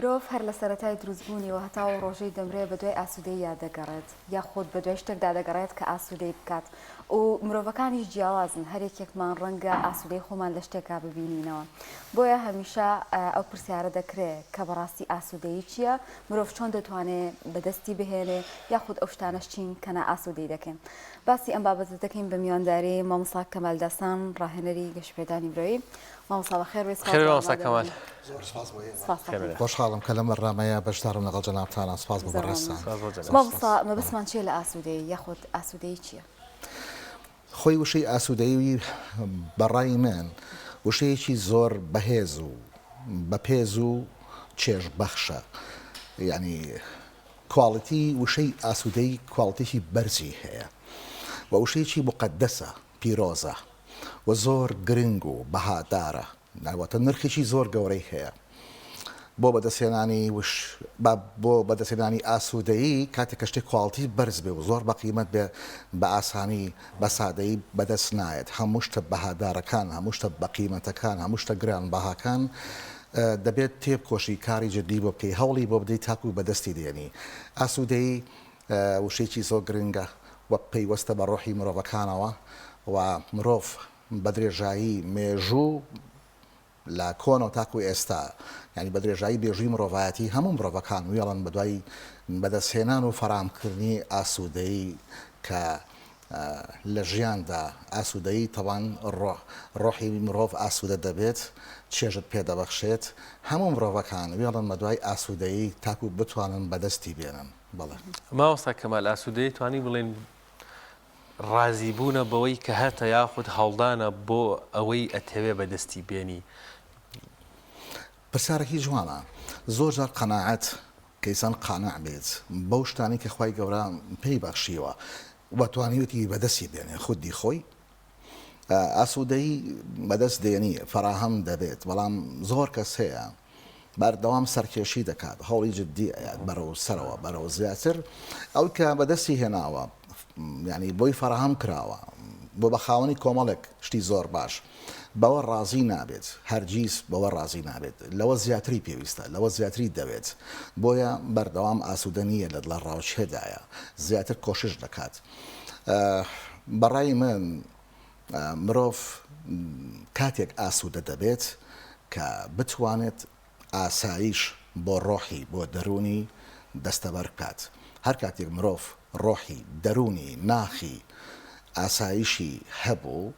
مرۆڤ هەر لە سەرەتای دروستبوونیەوە هەتا ئەو ڕۆژەی دەمرێ بەدوای ئاسوودەییا دەگەڕێت یاخود بەدوای شتێکدا دەگەڕێت کە ئاسوودەی بکات و مرۆڤەکانیش جیاوازن هەر یەکێکمان ڕەنگە ئاسوودەی خۆمان لە شتێکا ببینینەوە بۆیە هەمیشە ئەو پرسیارە دەکرێ کە بەڕاستی ئاسوودەیی چییە مرۆڤ چۆن دەتوانێ بەدەستی بهێنێ یاخود ئەو شتانەش چین کە نائاسوودەی دەکەین باسی ئەم بابەتە دەکەین بە میوانداری مامۆستا کەمال داستان ڕاهێنەری گەشەپێدانی مرۆیی مامۆستا بەخێر بێی سپاس خێر بۆ مامۆستا کەمال. ئامادەبوونت. زۆر سپاس بۆ ئێوە. سپاس خێر دەکەین. بێ. خۆشحاڵم کە لەم بەرنامەیە بەشدارم لەگەڵ جەنابتانا سپاس بۆ زۆر بەڕێزتان. مەمنون. سپاس بۆ جەنابت. زۆر سپاس. مامۆستا بەڵێ. مەبەستمان چییە لە ئاسوودەیی یاخود ئاسوودەیی چییە؟ خۆی وشەی ئاسوودەیی بە ڕای من وشەیەکی زۆر بەهێز و بەپێز و چێژبەخشە. یانی quality وشەی ئاسوودەیی quality ێکی بەرزی هەیە و وشەیەکی موقەدەسە، پیرۆزە. و زۆر گرنگ و بەهادارە واتە نرخێکی زۆر گەورەی هەیە بۆ بەدەستهێنانی وش با بۆ بەدەستهێنانی ئاسوودەیی کاتێک کە شتێک quality بەرز بێ و زۆر بەقیمەت بێ بە ئاسانی بە سادەیی بەدەست نایەت هەموو شتە بەهادارەکان هەموو شتە بەقیمەتەکان هەموو شتە گرانبەهاکان دەبێت تێبکۆشی کاری جدی بۆ بکەی هەوڵی بۆ بدەی تاکوو بەدەستی دێنی ئاسوودەیی وشەیەکی زۆر گرنگە و پەیوەستە بە ڕۆحی مرۆڤەکانەوە و مرۆڤ بە درێژایی مێژوو لە کۆنەوە تاکو ئێستا یانی بە درێژایی مێژووی مرۆڤایەتی هەموو مرۆڤەکان وێڵن بە دوای بەدەستهێنان و فەراهەمکردنی ئاسوودەیی کە لە ژیاندا ئاسوودەیی تەوان ڕۆحی مرۆڤ ئاسوودە دەبێت چێژت پێ دەبەخشێت هەموو مرۆڤەکان وێڵن بە دوای ئاسوودەیی تاکو بتوانن بەدەستی بێنن. بەڵێ. مامۆستا کەمال ئاسوودەیی توانی بڵێین ڕازی بوونە بەوەی کە هەتە یاخود هەوڵدانە بۆ ئەوەی ئەتەوێ بەدەستی بێنی؟ پرسیارێکی جوانە. زۆر جار قەناعەت کە ئینسان قانع بێت بەو شتانەی کە خوای گەورە پێی بەخشیوە و توانیویەتی بەدەستی بێنێ خودی خۆی ئاسوودەیی بەدەست دێنی فەراهەم دەبێت بەڵام زۆر کەس هەیە بەردەوام سەرکێشی دەکات، هەوڵی جدی ئەیات بەرەو سەرەوە، بەرەو زیاتر، ئەوی کە بەدەستی هێناوە یانی بۆی فەراهەم کراوە، بۆ بە خاوەنی کۆمەڵێک شتی زۆر باش، بەوە ڕازی نابێت، هەرگیز بەوە ڕازی نابێت، لەوە زیاتری پێویستە، لەوە زیاتری دەوێت، بۆیە بەردەوام ئاسوودە نییە، لە دڵەڕاوکێدایە، زیاتر کۆشش دەکات. بەڕای من مرۆڤ کاتێک ئاسوودە دەبێت کە بتوانێت ئاسایش بۆ ڕۆحی، بۆ دەروونی دەستەبەر بکات. هەر کاتێک مرۆڤ ڕۆحی، دەروونی، ناخی ئاسایشی هەبوو،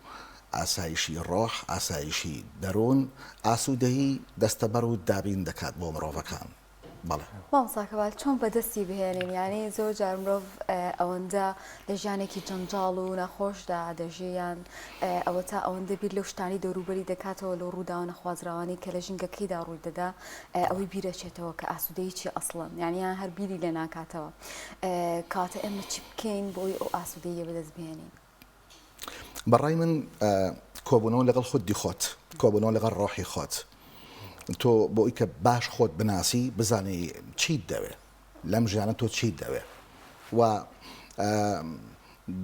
ئاسایشی ڕۆح، ئاسایشی دەروون، ئاسوودەیی دەستەبەر و دابین دەکات بۆ مرۆڤەکان. بەڵێ. مامۆستا کەمال چۆن بەدەستی بهێنین یانی زۆر جار مرۆڤ ئەوەندە لە ژیانێکی جەنجاڵ و ناخۆشدا دەژی یان ئەوەتا ئەوەندە بیر لەو شتانی دەوروبەری دەکاتەوە لەو ڕووداوە نەخوازراوانەی کە لە ژینگەکەیدا ڕووی دەدا ئەوەی بیرەچێتەوە کە ئاسوودەیی چیە ئەسڵەن یانی یان هەر بیری لێ ناکاتەوە کەواتە ئێمە چی بکەین بۆی ئەو ئاسوودەییە بەدەست بهێنین؟ بە ڕای من کۆبوونەوە لەگەڵ خودی خۆت، کۆبوونەوە لەگەڵ ڕۆحی خۆت. تۆ بۆ ئەوی کە باش خۆت بناسی، بزانی چیت دەوێ، لەم ژیانە تۆ چیت دەوێ و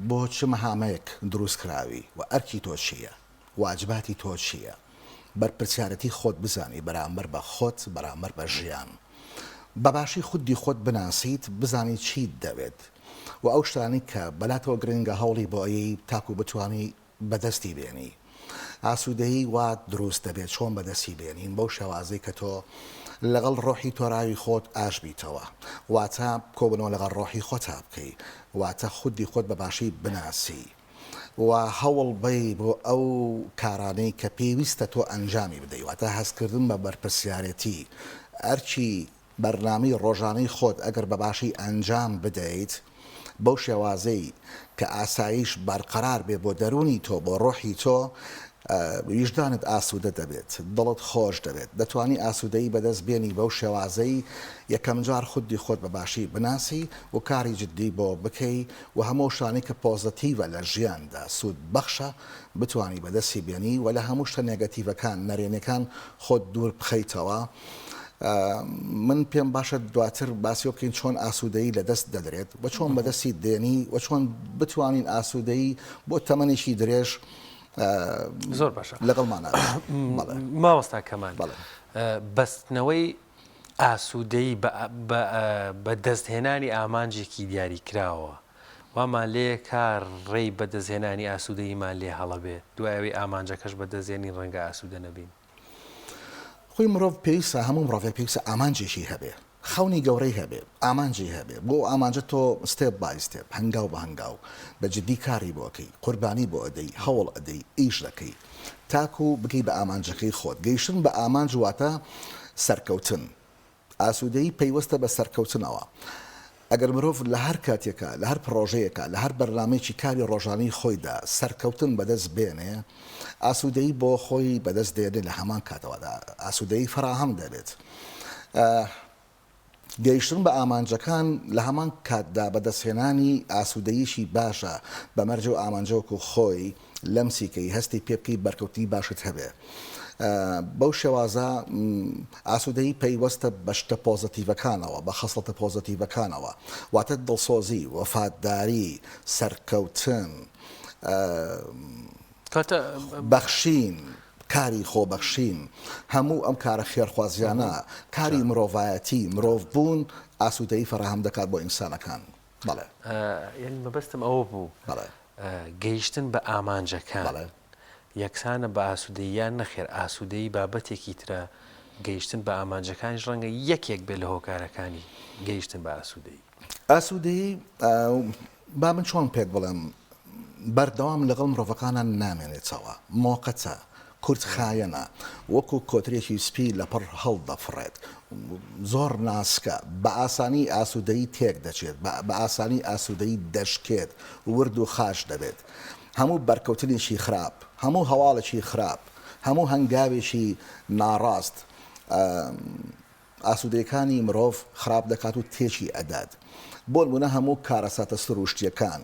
بۆ چ مەهامەیەک دروست کراوی و ئەرکی تۆ چییە، واجباتی تۆ چییە، بەرپرسیارەتی خۆت بزانی بەرامبەر بە خۆت، بەرامبەر بە ژیان. بە باشی خودی خۆت بناسیت، بزانی چیت دەوێت و ئەو شتانەی کە بەلاتەوە گرنگە هەوڵی بۆ ئەیەی تاکو بتوانی بەدەستی بێنی. ئاسوودەیی وا دروست دەبێت چۆن بەدەستی بێنین بەو شێوازەی کە تۆ لەگەڵ ڕۆحی تۆراوی خۆت ئاش بیتەوە واتە کۆبوونەوە لەگەڵ ڕۆحی خۆتا بکەی واتە خودی خۆت بە باشی بناسی و هەوڵ بەی بۆ ئەو کارانەی کە پێویستە تۆ ئەنجامی بدەی واتە هەستکردن بە بەرپرسیارێتی ئەرکی بەرنامەی ڕۆژانەی خۆت ئەگەر بە باشی ئەنجام بدەیت بەو شێوازەی کە ئاسایش بەرقەرار بێ بۆ دەروونی تۆ بۆ ڕۆحی تۆ ویژدانت ئاسوودە دەبێت دڵت خۆش دەبێت دەتوانی ئاسوودەیی بەدەست بێنی بەو شێوازەی یەکەمجار خودی خۆت بە باشی بناسی و کاری جدی بۆ بکەی و هەموو ئەو شتانەی کە پۆزەتیڤە لە ژیاندا سوود بەخشە بتوانی بەدەستی بێنی و لە هەموو شتە نێگەتیڤەکان نەرێنیەکان خۆت دوور بخەیتەوە من پێم باشە دواتر باسی بکەین چۆن ئاسوودەیی لە دەست دەدرێت و چۆن بەدەستی دێنی و چۆن بتوانین ئاسوودەیی بۆ تەمەنێکی درێژ زۆر باشە لەگەڵمانە ماوەستا کەمال بەستنەوەی. ئاسوودەیی بە بە بە دەست هێنانی ئامانجێکی دیاریکراوە وامان لێ کا ڕێی بەدەست هێنانی ئاسوودەییمان لێ هەڵە بێ دوای ئەوەی ئامانجەکەش بەدەست دێنین ڕەنگە ئاسوودە نەبین. خۆی مرۆڤ پێویستە هەموو مرۆڤێک پێویستە ئامانجێکی هەبێ خەونی گەورەی هەبێ ئامانجی هەبێ بۆ ئەو ئامانجە تۆ step by step هەنگاو بە هەنگاو بە جدی کاری بۆ ئەکەی قوربانی بۆ ئەدەی هەوڵ ئەدەی ئیش دەکەی تاکو بگەی بە ئامانجەکەی خۆت گەیشتن بە ئامانج واتە سەرکەوتن ئاسوودەیی پەیوەستە بە سەرکەوتنەوە. ئەگەر مرۆڤ لە هەر کاتێکا، لە هەر پڕۆژەیەکا، لە هەر بەرنامەیەکی کاری ڕۆژانەی خۆیدا سەرکەوتن بەدەست بێنێ، ئاسوودەیی بۆ خۆی بەدەست دێنێ لە هەمان کاتەوەدا ئاسوودەیی فەراهەم دەبێت. گەیشتن بە ئامانجەکان لە هەمان کاتدا بەدەستهێنانی ئاسوودەییشی باشە بە مەرج و ئامانجە وەکو خۆی لەمسی کەی هەستی پێ بکەی بەرکەوتنی باشت هەبێ بەو شێوازە ئاسوودەیی پەیوەستە بە شتە پۆزەتیڤەکانەوە بە خەسڵەتە پۆزەتیڤەکانەوە واتە دڵسۆزی وەفاداری سەرکەوتن بەخشین کاری خۆبەخشین، هەموو ئەم کارە خێرخوازیانە، کاری مرۆڤایەتی، مرۆڤ بوون ئاسوودەیی فەراهەم دەکات بۆ ئینسانەکان. بەڵێ. یانی مەبەستم ئەوە بوو. بەڵێ. گەیشتن بە ئامانجەکان. بەڵێ. یەکسانە بە ئاسوودەیی یان نەخێر ئاسوودەیی بابەتێکی ترە، گەیشتن بە ئامانجەکانیش ڕەنگە یەکێک بێت لە هۆکارەکانی گەیشتن بە ئاسوودەیی. ئاسوودەیی با من چۆن پێت بڵێم بەردەوام لەگەڵ مرۆڤەکانا نامێنێتەوە، مۆقەتە، کورتخایەنە، وەکو کۆترێکی سپی لەپڕ هەڵدەفڕێت، زۆر ناسکە، بە ئاسانی ئاسوودەیی تێک دەچێت، بە ئاسانی ئاسوودەیی دەشکێت، ورد و خاش دەبێت. هەموو بەرکەوتنێکی خراپ، هەموو هەواڵێکی خراپ، هەموو هەنگاوێکی ناڕاست، ئاسوودەیەکانی مرۆڤ خراپ دەکات و تێکی ئەدات. بۆنموونە هەموو کارەساتە سرووشتیەکان،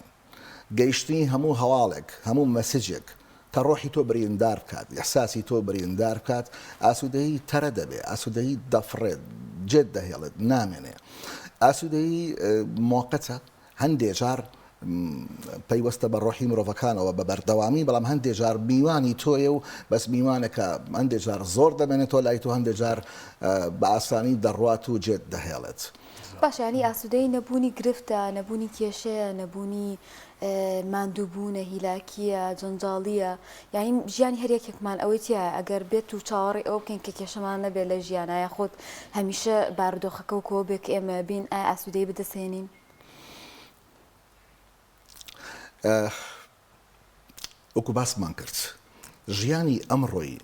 گەیشتنی هەموو هەواڵێک، هەموو مەسجێک کە ڕۆحی تۆ بریندار بکات، ئیحساسی تۆ بریندار بکات، ئاسوودەیی تەرە دەبێ، ئاسوودەیی دەفڕێت، جێت دەهێڵێت، نامێنێ. ئاسوودەیی مۆقەتە، هەندێ جار پەیوەستە بە ڕۆحی مرۆڤەکانەوە بە بەردەوامی، بەڵام هەندێ جار میوانی تۆیە و بەس میوانێکە هەندێ جار زۆر دەمێنێتەوە لای تۆ، هەندێ جار بە ئاسانی دەڕوات و جێت دەهێڵێت. باشە یانی ئاسوودەیی نەبوونی گرفتە، نەبوونی کێشەیە، نەبوونی ماندووبوونە، هیلاکییە، جەنجاڵییە، یانی ژیانی هەر یەکێکمان ئەوەی تیایە ئەگەر بێت و چاوەڕێی ئەوە بکەین کە کێشەمان نەبێت لە ژیانا یاخود هەمیشە بارودۆخەکە وەکو ئەوە بێت کە ئێمە بین ئایا ئاسوودەیی بەدەست هێنین؟ وەکو باسمان کرد ژیانی ئەمڕۆی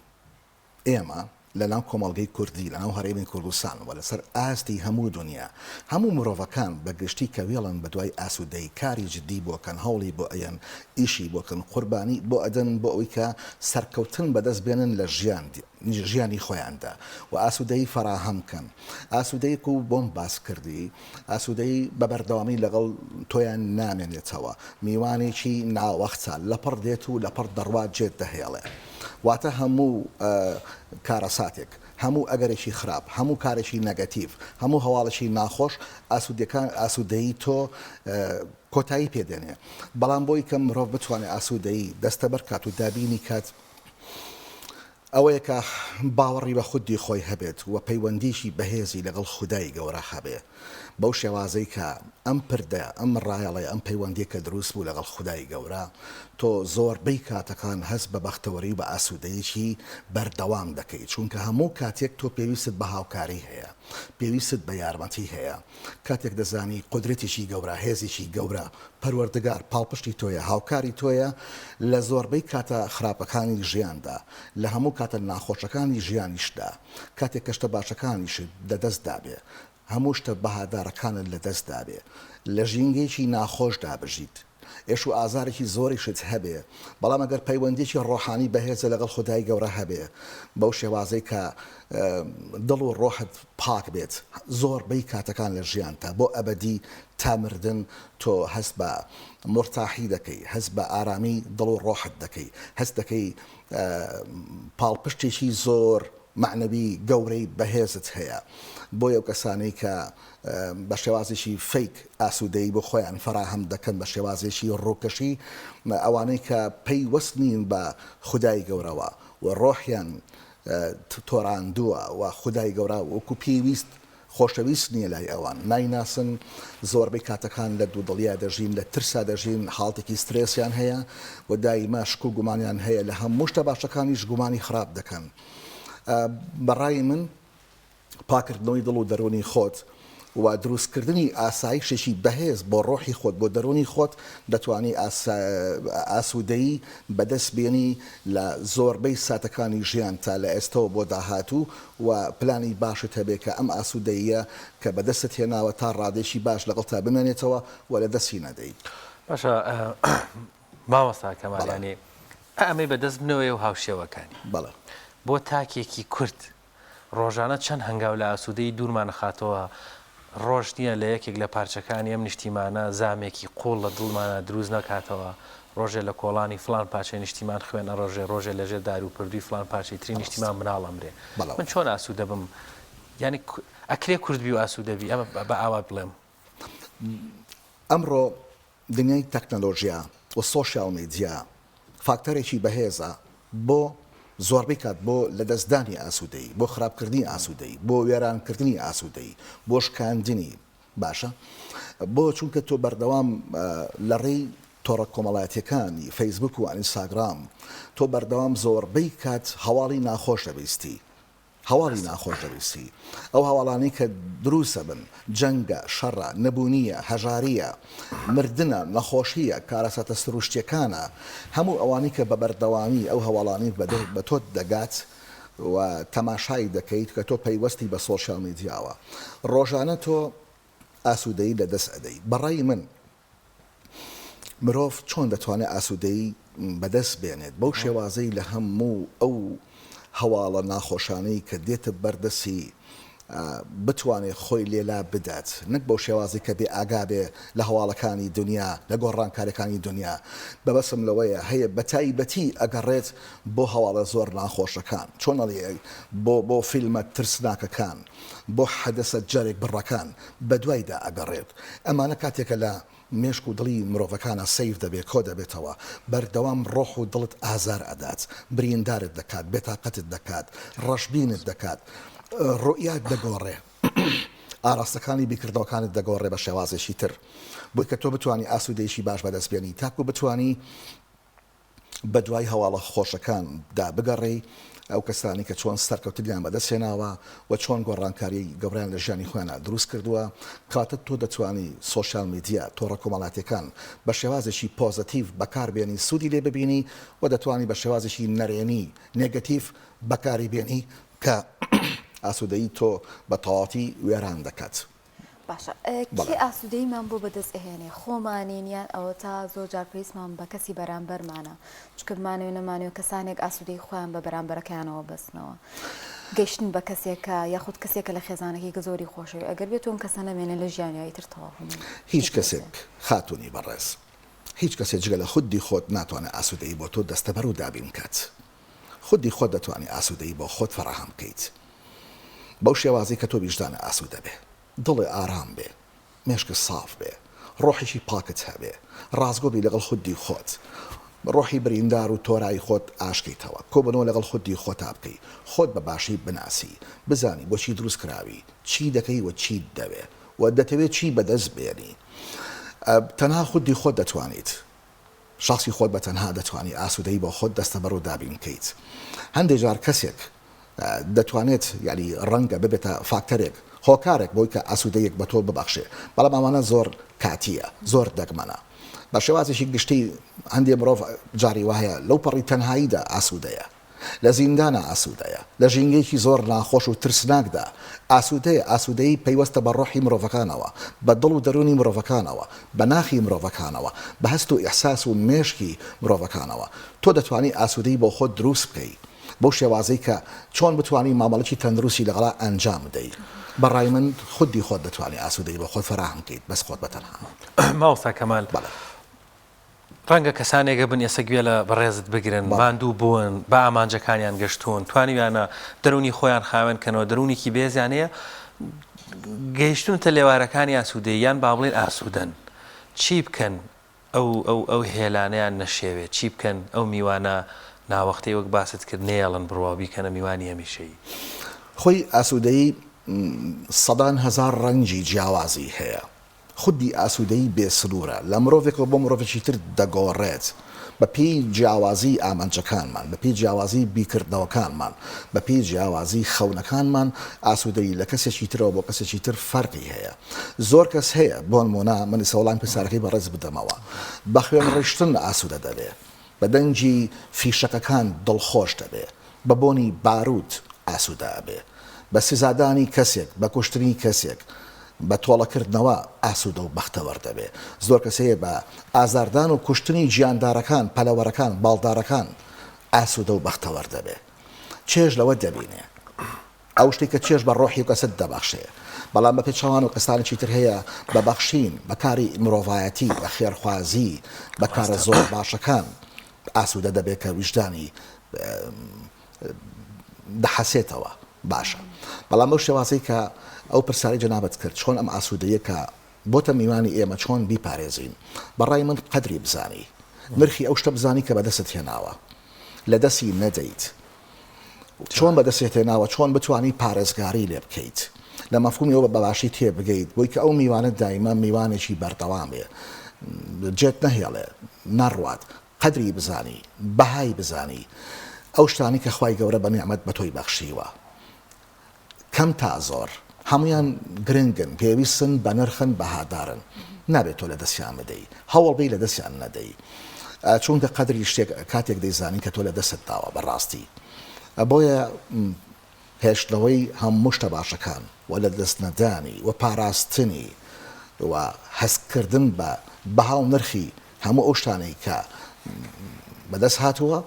ئێمە لەناو کۆمەڵگەی کوردی، لەناو هەرێمی کوردستان و لەسەر ئاستی هەموو دونیا، هەموو مرۆڤەکان بە گشتی کە وێڵن بە دوای ئاسوودەیی، کاری جدی بۆ کەن، هەوڵی بۆ ئەیەن، ئیشی بۆ کەن، قوربانی بۆ ئەدەن بۆ ئەوەی کە سەرکەوتن بەدەست بێنن لە ژیان ژیانی خۆیاندا و ئاسوودەیی فەراهەم کەن. ئاسوودەیی کو بۆم باس کردی، ئاسوودەیی بە بەردەوامی لەگەڵ تۆیان نامێنێتەوە، میوانێکی ناوەختە، لەپڕ دێت و لەپڕ دەڕوات جێت دەهێڵێ. واتە هەموو کارەساتێک، هەموو ئەگەرێکی خراپ، هەموو کارێکی نەگەتیڤ، هەموو هەواڵێکی ناخۆش ئاسوودەکان ئاسوودەیی تۆ کۆتایی پێ دێنێ. بەڵام بۆی کە مرۆڤ بتوانێ ئاسوودەیی دەستەبەر کات و دابینی کات، ئەوەیە کە باوەڕی بە خودی خۆی هەبێت و پەیوەندیی بەهێزی لەگەڵ خودای گەورە هەبێ بەو شێوازەی کە ئەم پردە، ئەم ڕایەڵەی، ئەم پەیوەندییە کە دروست بوو لەگەڵ خودای گەورە، تۆ زۆربەی کاتەکان هەست بە بەختەوەری و بە ئاسوودەیەکی بەردەوام دەکەی، چونکە هەموو کاتێک تۆ پێویستت بە هاوکاری هەیە، پێویستت بە یارمەتی هەیە. کاتێک دەزانی قودرەتێکی گەورە، هێزێکی گەورە، پەروەردگار، پاڵپشتی تۆیە، هاوکاری تۆیە لە زۆربەی کاتە خراپەکانی ژیاندا، لە هەموو کاتە ناخۆشەکانی ژیانیشتدا، کاتێک کە شتە باشەکانیشت لە دەست دابێ، هەموو شتە بەهادارەکانت لە دەست دابێ، لە ژینگەیەکی ناخۆشدا بژیت، ئێش و ئازارێکی زۆریشت هەبێ، بەڵام ئەگەر پەیوەندیەکی ڕۆحانی بەهێزت لەگەڵ خودای گەورە هەبێ، بەو شێوازەی کە دڵ و ڕۆحت پاک بێت، زۆربەی کاتەکان لە ژیانتا بۆ ئەبەدی تا مردن تۆ هەست بە مورتاحی دەکەی، هەست بە ئارامی دڵ و ڕۆحت دەکەی، هەست دەکەی پاڵپشتێکی زۆر مەعنەوی گەورەی بەهێزت هەیە. بۆیە ئەو کەسانەی کە بە شێوازێکی fake ئاسوودەیی بۆ خۆیان فەراهەم دەکەن، بە شێوازێکی ڕووکەشی، ئەوانەی کە پەیوەست نین بە خودای گەورەوە و ڕۆحیان تۆراندووە و خودای گەورە وەکو پێویست. خۆشەویست نییە لای ئەوان، نایناسن، زۆربەی کاتەکان لە دوودڵیا دەژین، لە ترسا دەژین، حاڵەتێکی سترێسیان هەیە و دایمە شک و گومانیان هەیە، لە هەموو شتە باشەکانیش گومانی خراپ دەکەن. بە ڕای من پاکردنەوەی دڵ و دەروونی خۆت و دروستکردنی ئاسایشێکی بەهێز بۆ ڕۆحی خۆت، بۆ دەروونی خۆت، دەتوانی ئاسوودەیی بەدەست بێنی لە زۆربەی ساتەکانی ژیانتا لە ئێستەوە بۆ داهاتوو و پلانی باشت هەبێ کە ئەم ئاسوودەییە کە بەدەستت هێناوە تا ڕادەیەکی باش لەگەڵتا بمێنێتەوە و لە دەستی نەدەی. باشە مامۆستا کەمال بەڵێ. یانی ئەمەی بەدەست منەوەیە و هاوشێوەکانی. بەڵێ. بۆ تاکێکی کورد ڕۆژانە چەند هەنگاو لە ئاسوودەیی دوورمان ئەخاتەوە، ڕۆژ نییە لە یەکێک لە پارچەکانی ئەم نیشتیمانە زامێکی قووڵ لە دڵمانا دروست نەکاتەوە، ڕۆژێ لە کۆڵانی فڵان پارچەی نیشتیمان خوێن ئەڕژێ، ڕۆژێ لە ژێر دار و پردووی فڵان پارچەی تری نیشتیمان مناڵ ئەمرێ. من چۆن ئاسوودە بم؟ یانی ئەکرێ کورد بی و ئاسوودە بی؟ ئەمە با ئاوا بڵێم. ئەمڕۆ دنیای تەکنەلۆژیا و سۆشیال میدیا فاکتەرێکی بەهێزە بۆ زۆربەی کات بۆ لەدەستدانی ئاسوودەیی، بۆ خراپکردنی ئاسوودەیی، بۆ وێرانکردنی ئاسوودەیی، بۆ شکاندنی، باشە بۆ چونکە تۆ بەردەوام لە ڕێی تۆڕە کۆمەڵایەتیەکانی فەیسبوک و ئینستاگرام تۆ بەردەوام زۆربەی کات هەواڵی ناخۆش دەبیستی هەواڵی ناخۆش دەنووسی. ئەو هەواڵانەی کە دروست دەبن، جەنگە، شەڕە، نەبوونییە، هەژارییە، مردنە، نەخۆشییە، کارەساتە سروشتییەکانە، هەموو ئەوانەی کە بە بەردەوامی ئەو هەواڵانەی بە تۆ دەگات و تەماشای دەکەیت کە تۆ پەیوەستی بە سۆشیال میدیاوە، ڕۆژانە تۆ ئاسوودەیی لەدەست ئەدەی. بە ڕای من مرۆڤ چۆن دەتوانێت ئاسوودەیی بەدەست بێنێت؟ بەو شێوازەی لە هەموو ئەو هەواڵە ناخۆشانەی کە دێتە بەردەستی بتوانێت خۆی لێ لا بدات، نەک بەو شێوازەی کە بێ ئاگا بێ لە هەواڵەکانی دونیا، لە گۆڕانکاریەکانی دونیا. مەبەستم لەوەیە هەیە بەتایبەتی ئەگەڕێت بۆ هەواڵە زۆر ناخۆشەکان، چۆن ئەڵێی بۆ بۆ فیلمە ترسناکەکان، بۆ حەدەسە جەرگ بڕەکان بەدوایدا ئەگەڕێت. ئەمانە کاتێکە لە مێشک و دڵی مرۆڤەکانا save دەبێت، کۆ دەبێتەوە، بەردەوام ڕۆح و دڵت ئازار ئەدات، بریندارت دەکات، بێتاقەتت دەکات، ڕەشبینت دەکات، ڕوئیات دەگۆڕێ، ئاراستەکانی بیرکردنەوەکانت دەگۆڕێ بە شێوازێکی تر، بۆی کە تۆ بتوانی ئاسوودەیەکی باش بەدەست بێنی، تاکو بتوانی بەدوای هەواڵە خۆشەکان دا بگەڕێی، ئەو کەسانەی کە چۆن سەرکەوتنیان بەدەست هێناوە و چۆن گۆڕانکاریی گەورەیان لە ژیانی خۆیانا دروست کردووە، کەواتە تۆ دەتوانی سۆشیال میدیا، تۆڕە کۆمەڵاتییەکان بە شێوازێکی پۆزەتیڤ بەکار بێنی سوودی لێ ببینی و دەتوانی بە شێوازێکی نەرێنی، نێگەتیڤ، بەکاری بێنی کە ئاسوودەیی تۆ بە تەواوەتی وێران دەکات. باشە کێ ئاسوودەییمان بۆ بەدەست ئەهێنێ خۆمانین یان ئەوەتا زۆر جار پێویستمان بە کەسی بەرامبەرمانە چونکە بمانەوێ نەمانەوێ کەسانێک ئاسوودەی خۆیان بە بەرامبەرەکەیانەوە بەستنەوە گەیشتن بە کەسێکە یاخود کەسێکە لە خێزانەکەی کە زۆری خۆشەوێ ئەگەر بێت ئەم کەسە نەمێنێ لە ژیانیا ئیتر تەواو هەموو هیچ کەسێک خاتوونی بەڕێز هیچ کەسێک جگە لە خودی خۆت ناتوانێت ئاسوودەیی بۆ تۆ دەستەبەر و دابین بکات خودی خۆت دەتوانی ئاسوودەیی بۆ خۆت فەراهەم بکەیت بەو شێوازەی کە تۆ ویژدانت ئاسوودە بێ، دڵێ ئارام بێ، مێشکت ساف بێ، ڕۆحێکی پاکت هەبێ، ڕاستگۆ بی لەگەڵ خودی خۆت، ڕۆحی بریندار و تۆرای خۆت ئاشکەیتەوە، کۆبوونەوە لەگەڵ خودی خۆتا بکەی، خۆت بە باشی بناسی، بزانی بۆچی دروست کراوی، چی دەکەی و چیت دەوێ و دەتەوێ چی بەدەست بێنی. تەنها خودی خۆت دەتوانیت شەخسی خۆت بە تەنها دەتوانی ئاسوودەیی بۆ خۆت دەستەبەر و دابین بکەیت. هەندێ جار کەسێک دەتوانێت یانی ڕەنگە ببێتە فاکتەرێک، هۆکارێک بۆی کە ئاسوودەیەک بە تۆ ببەخشێ، بەڵام ئەوانە زۆر کاتییە، زۆر دەگمەنە. بە شێوازێکی گشتی هەندێ مرۆڤ جاری وایە لەوپەڕی تەنهاییدا ئاسوودەیە. لە زیندانا ئاسوودەیە، لە ژینگەیەکی زۆر ناخۆش و ترسناکدا ئاسوودەیە، ئاسوودەیی پەیوەستە بە ڕۆحی مرۆڤەکانەوە، بە دڵ و دەروونی مرۆڤەکانەوە، بە ناخی مرۆڤەکانەوە، بە هەست و ئیحساس و مێشکی مرۆڤەکانەوە. تۆ دەتوانی ئاسوودەیی بۆ خۆت دروست بکەی بەو شێوازەی کە چۆن بتوانی مامەڵەکی تەندروستی لەگەڵا ئەنجام بدەی. بە ڕای من خودی خۆت دەتوانی ئاسوودەیی بۆ خۆت فەراهەم بکەیت بەس خۆت بە تەنها. مامۆستا کەمال. بەڵێ. ڕەنگە کەسانێک هەبن ئێستا گوێ لە بەڕێزت بگرن، ماندوو بوون، بە ئامانجەکانیان گەشتوون، توانیویانە دەروونی خۆیان خاوێن کەنەوە، دەروونێکی بەهێزیان هەیە، گەیشتوونەتە لێوارەکانی ئاسوودەیی یان با بڵێین ئاسوودەن. چی بکەن ئەو ئەو ئەو هێلانەیان نەشێوێ؟ چی بکەن ئەو میوانە ناوەختەی وەک باست کرد نەیەڵن بڕوا و بیکەنە میوانی هەمیشەیی؟ خۆی ئاسوودەیی. سەدان هەزار ڕەنگی جیاوازی هەیە. خودی ئاسوودەیی بێ سنوورە، لە مرۆڤێکەوە بۆ مرۆڤێکی تر دەگۆڕێت، بە پێی جیاوازیی ئامانجەکانمان، بە پێی جیاوازیی بیرکردنەوەکانمان، بە پێی جیاوازیی خەونەکانمان، ئاسوودەیی لە کەسێکی ترەوە بۆ کەسێکی تر فەرقی هەیە. زۆر کەس هەیە، بۆنموونە من ئیستا وەڵامی پرسیارەکەی بەڕێز بدەمەوە، بە خوێنڕشتن ئاسوودە دەبێ، بە دەنگی فیشەکەکان دڵخۆش دەبێ، بە بۆنی باروت ئاسوودە ئەبێ، بە سزادانی کەسێک، بە کوشتنی کەسێک، بە تۆڵەکردنەوە ئاسوودە و بەختەوەر دەبێ. زۆر کەس هەیە بە ئازاردان و کوشتنی گیاندارەکان، پەلەوەرەکان، باڵدارەکان ئاسوودە و بەختەوەر دەبێ. چێژ لەوە دەبینێ. ئەو شتەی کە چێژ بە ڕۆحی و کەست دەبەخشێ. بەڵام بە پێچەوانەوە کەسانێکی تر هەیە بە بەخشین، بە کاری مرۆڤایەتی، بە خێرخوازی، بە کارە زۆر باشەکان ئاسوودە دەبێ کە ویژدانی دەحەسێتەوە. باشە. بەڵام بەو شێوازەی کە ئەو پرسیارەی جەنابت کرد چۆن ئەم ئاسوودەییە کە بۆتە میوانی ئێمە چۆن بیپارێزین؟ بە ڕای من قەدری بزانی. نرخی ئەو شتە بزانی کە بەدەستت هێناوە. لە دەستی نەدەیت. چۆن بەدەستت هێناوە چۆن بتوانی پارێزگاری لێ بکەیت لە مەفهومی ئەوە بە باشی تێ بگەیت بۆی کە ئەو میوانە دایمە میوانێکی بەردەوام بێ جێت نەهێڵێ نەڕوات قەدری بزانی بەهای بزانی ئەو شتانی کە خوای گەورە بە نیعمەت بە تۆی بەخشیوە کەم تا زۆر هەموویان گرنگن، پێویستن، بەنرخن، بەهادارن، نابێت تۆ لەدەستیان بدەی، هەوڵبەی لەدەستیان نەدەی، چونکە قەدری شتێک کاتێک دەیزانی کە تۆ لەدەستت داوە بەڕاستی، بۆیە هێشتنەوەی هەموو شتە باشەکان و لەدەستنەدانی و پاراستنی و هەستکردن بە بەها و نرخی هەموو ئەو شتانەی کە بەدەست هاتووە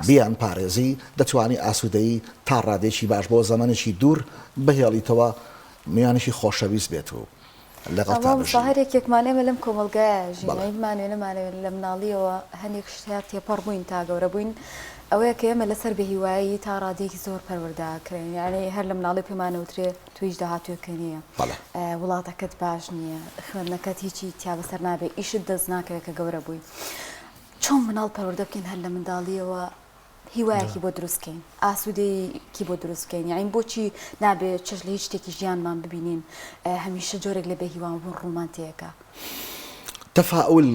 بیان پارێزی دەتوانی ئاسوودەیی تا ڕادەیەکی باش بۆ زەمەنێکی دوور بهێڵیتەوە میوانێکی خۆشەویست بێت و لەگەڵتا بژی. مامۆستا هەر یەکێکمان ئێمە لەم کۆمەڵگایە ژین بمانەوێ نەمانەوێ لە مناڵیەوە هەنێک شت هەیە تێپەڕ بووین تا گەورە بووین ئەوەیە کە ئێمە لەسەر بێهیوایی تا ڕادەیەکی زۆر پەروەردە ئەکرێین یانی هەر لە مناڵی پێمان ئەوترێ تۆ هیچ داهاتوویەکت نییە، وڵاتەکەت باش نییە، خوێندنەکەت هیچی تیا بەسەر نابێ، ئیشت دەست ناکەوێت کە گەورە بووی. چۆن مناڵ پەروەردە بکەین هەر لە منداڵیەوە هیوایەکی بۆ دروست کەین، ئاسوودەیەکی بۆ دروست بکەین، یاعین بۆچی نابێ چێژ لە هیچ شتێکی ژیانمان ببینین، هەمیشە جۆرێک لە بێهیوابوون ڕوومان تێکا. تەفائول،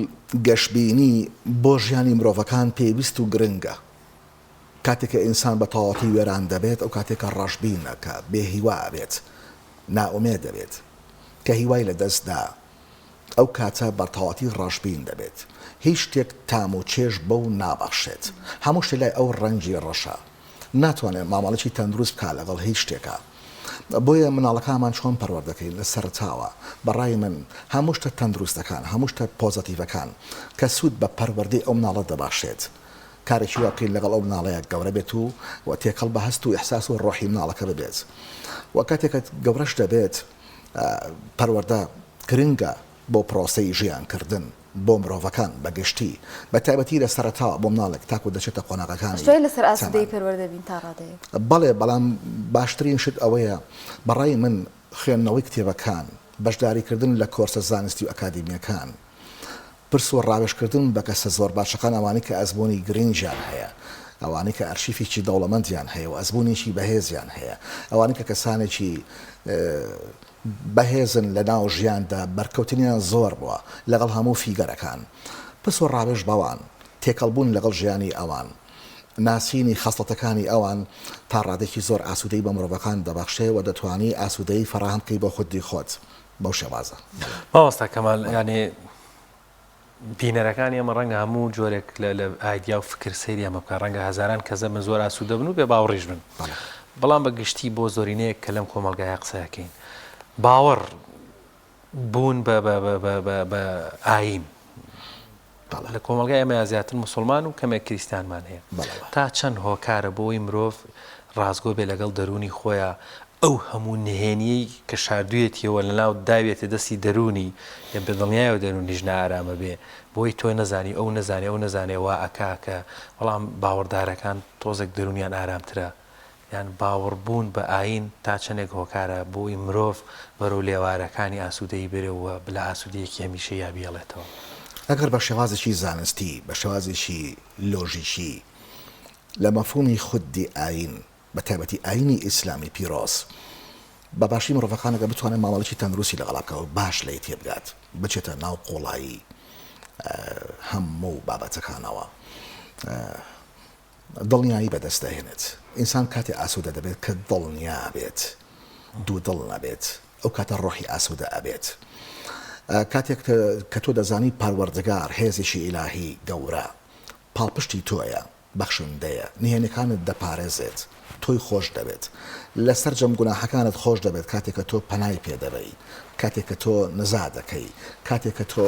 گەشبینی، بۆ ژیانی مرۆڤەکان پێویست و گرنگە. کاتێک کە ئینسان بە تەواوەتی وێران دەبێت ئەو کاتێک کە ڕەشبینە کە بێ هیوا ئەبێت نائومێد دەبێت کە هیوای لە دەست دا ئەو کاتە بە تەواوەتی ڕەشبین دەبێت هیچ شتێک تام و چێژ بەو نابەخشێت هەموو شتێ لای ئەو ڕەنگی ڕەشە ناتوانێت مامەڵەکی تەندروست بکات لەگەڵ هیچ شتێکا بۆیە مناڵەکانمان چۆن پەروەردەکەین لە سەرەتاوە بەڕای من هەموو شتە تەندروستەکان هەموو شتە پۆزەتیڤەکان کە سوود بە پەروەردەی ئەو مناڵە دەبەخشێت کارێکی وا بکەین لەگەڵ ئەو مناڵەیا گەورە بێت و و تێکەڵ بە هەست و ئیحساس و ڕۆحی مناڵەکە ببێت و کاتێک کە گەورەش دەبێت پەروەردە گرنگە بۆ پرۆسەی ژیان کردن بۆ مرۆڤەکان بە گشتی بە تایبەتی لە سەرەتاوە بۆ مناڵێک تاکو دەچێتە قۆناغەکانی ئەشتوای لەسەر ئاسوودەیی تەمەن. پەروەردە بین تا ڕادەیەک. بەڵێ بەڵام باشترین شت ئەوەیە بە ڕای من خوێندنەوەی کتێبەکان بەشداریکردن لە کۆرسە زانستی و ئەکادیمییەکان پرس و ڕاوێژکردن بە کەسە زۆر باشەکان ئەوانەی کە ئەزموونی گرنگیان هەیە، ئەوانەی کە ئەرشیفێکی دەوڵەمەندیان هەیە و ئەزموونێکی بەهێزیان هەیە، ئەوانەی کە کەسانێکی بەهێزن لە ناو ژیاندا بەرکەوتنیان زۆر بووە لەگەڵ هەموو فیگەرەکان. پرس و ڕاوێژ بەوان، تێکەڵبوون لەگەڵ ژیانی ئەوان، ناسینی خەسڵەتەکانی ئەوان تا ڕادەیەکی زۆر ئاسوودەیی بە مرۆڤەکان دەبەخشێ و دەتوانی ئاسوودەیی فەراهەم بکەی بۆ خودی خۆت. بەو شێوازە. مامۆستا کەمال یانێ بینەرەکانی ئەمە ڕەنگە هەموو جۆرێک لە ئایدیا و فکر سەیری ئەمە بکە ڕەنگە هەزاران کەسە من زۆر ئاسوودە بن و بێ باوەڕیش بن بەڵام بە گشتی بۆ زۆرینەیەک کە لەم کۆمەڵگایە قسەکەین باوەڕ بوون بە بە ئایین لە کۆمەڵگای ئێمەیا زیاتر موسڵمان و کەمێک کریستیانمان هەیە. تا چەند هۆکارە بۆی مرۆڤ ڕاستگۆ بێ لەگەڵ دەروونی خۆیا ئەو هەموو نهێنیەی کە شاردویەتیەوە لەناو داویەتە دەستی دەروونی یە بە دڵنیایەوە دەروونیش نائارامە بێ بۆی تۆ نەزانی ئەو نەزانێ ئەو نەزانێ وا ئەکا کە بەڵام باوەڕدارەکان تۆزێک دەروونیان ئارامترە یان باوەڕ بوون بە ئایین تا چەندێک هۆکارە بۆی مرۆڤ بەرەو لێوارەکانی ئاسوودەیی بەرێ و لە ئاسوودەیەکی هەمیشەییا بیهێڵێتەوە؟ ئەگەر بە شێوازێکی زانستی، بە شێوازێکی لۆژیکی لە مەفهوومی خودی ئایین، بە تایبەتی ئایینی ئیسلامی پیرۆز. بە باشی مرۆڤەکان ئەگەر بتوانێت مامەڵەکی تەندروستی لەگەڵا بکات و باش لێی تێبگات بچێتە ناو قوڵایی هەموو بابەتەکانەوە دڵنیایی بەدەست دەهێنێت. ئینسان کاتێ ئاسوودە دەبێت کە دڵنیا بێت، دوودڵ نەبێت، ئەو کاتە ڕۆحی ئاسوودە ئەبێت. کاتێک کە تۆ دەزانی پەروەردگار هێزێکی ئیلاهی گەورە پاڵپشتی تۆیە، بەخشندەیە، نهێنیەکانت دەپارێزێت، تۆی خۆش دەوێت، لە سەرجەم گوناحەکانت خۆش دەبێت کاتێک کە تۆ پەنای پێ دەبەی، کاتێک کە تۆ نزا دەکەی، کاتێک کە تۆ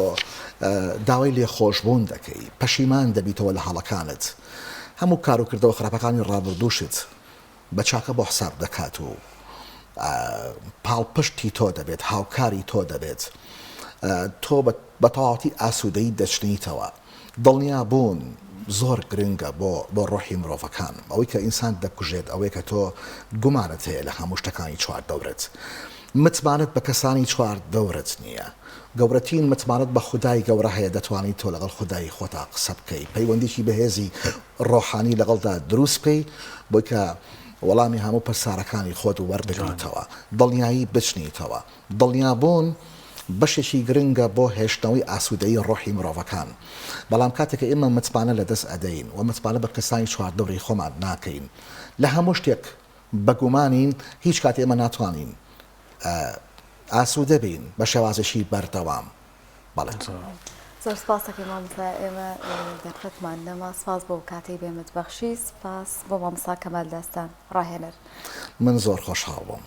داوای لێخۆشبوون دەکەی، پەشیمان دەبیتەوە لە هەڵەکانت، هەموو کاروکردەوە خراپەکانی ڕابردووشت بە چاکە بۆ حساب دەکات و پاڵپشتی تۆ دەبێت، هاوکاری تۆ دەبێت، تۆ بە تەواوەتی ئاسوودەیی دەچنیتەوە. دڵنیابوون زۆر گرنگە بۆ بۆ ڕۆحی مرۆڤەکان. ئەوەی کە ئینسان دەکوژێت ئەوەیە کە تۆ گومانت هەیە لە هەموو شتەکانی چواردەورت. متمانەت بە کەسانی چواردەورت نییە. گەورەترین متمانەت بە خودای گەورە هەیە دەتوانیت تۆ لەگەڵ خودای خۆتا قسە بکەی پەیوەندیی بەهێزی ڕۆحانی لەگەڵدا دروست بکەی بۆی کە وەڵامی هەموو پرسارەکانی خۆت وەربگریتەوە دڵنیایی بچنیتەوە دڵنیابوون بەشێکی گرنگە بۆ هێشتنەوەی ئاسوودەیی ڕۆحی مرۆڤەکان بەڵام کاتێک کە ئێمە متمانە لەدەست ئەدەین و متمانە بە کەسانی چواردەوری خۆمان ناکەین لە هەموو شتێک بەگومانین هیچ کات ئێمە ناتوانین ئاسوودە بین بە شێوازێکی بەردەوام بەڵێ. زۆر سپاس دەکەین مامۆستا ئێمە دەرفەتمان نەما سپاس بۆ کاتەی بێمت بەخشی سپاس بۆ مامۆستا کەمال داستان ڕاهێنەر. من زۆر خۆشحاڵ بووم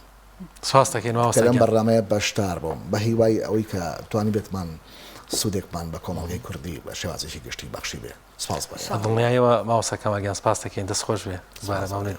سپاس دەکەین مامۆستا کە لەم گیان. بەرنامەیە بەشدار بووم بە هیوای ئەوەی کە توانیبێتمان سوودێکمان بە کۆمەڵگەی کوردی بە شێوازێکی گشتی بەخشیبێ سپاس بۆ بە ئێوە. دڵنیایەوە مامۆستا کەمال گیان سپاس دەکەین دەست خۆش بێ دووبارە سپاس بۆ مەمنون. ئێوە.